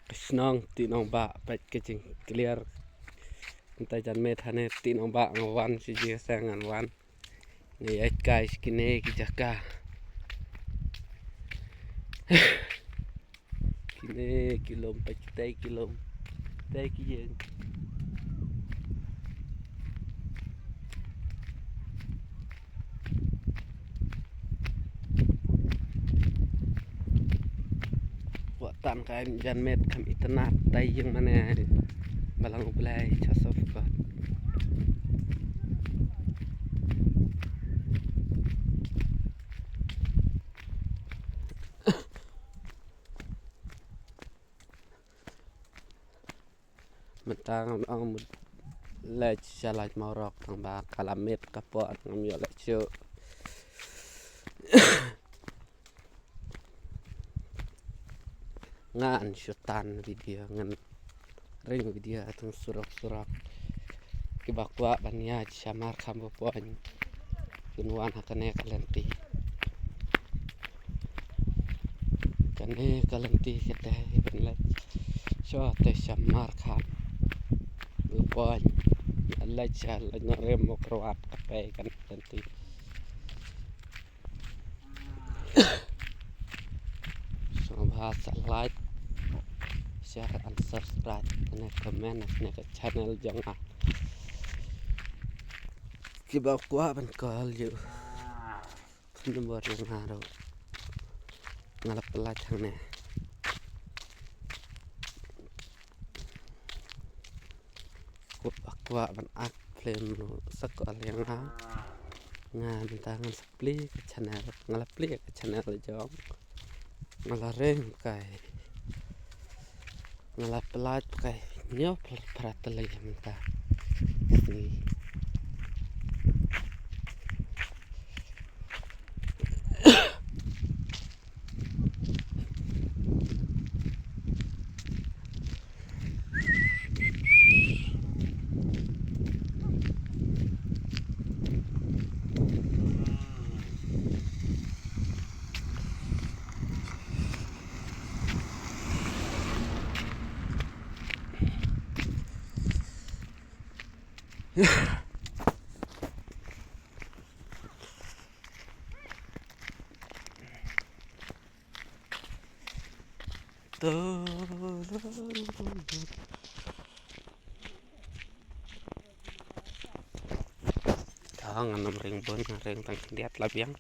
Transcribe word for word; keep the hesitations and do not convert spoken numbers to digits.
Ka shnong Tih Nongbah, peit ka jingkliar. Mynta jan miet hangne Tih Nongbah nga wan sha jingïaseng ngan wan. Nga ïaid kai sha kine ki jaka. Kine ki lum, peit kitei ki lum. Kitei ki ïing. Kwah tan ka jan miet kham itynnad tai ïing mane. Balang U Blei Joseph ko. Mynta ngam ong mut leit sha Laitumorok tang ba ka la miet ka por ngam ïoh leit shuh. Ngan shu tan video ngan ring video tang surok surok. Kiba kwah ban ïaid sha Markham Bupoin kin wan ha kane ka lynti. Kane ka lynti kata hi ban leit sha te sha Markham Bupoin. Leit sha leit na re Mawkyrwat ka pei kane ka lynti. Sngewbha sa like, share and subscribe kane comment kane ka channel jong nga. Kiba kwah ban call ïa u phone number ïa nga ruh nga la pynlait hangne. Kwah, kwah ban act film ruh sa call ïa nga. Nga mynta ngan sa plie ka channel, nga la plie ka channel jong. Nga la ring kai. Nga la pynlait kai. Hynñiew phra, phra tylli mynta. Ni. Tang ngan ym ring bun, ngan ring tang khyndiat la biang.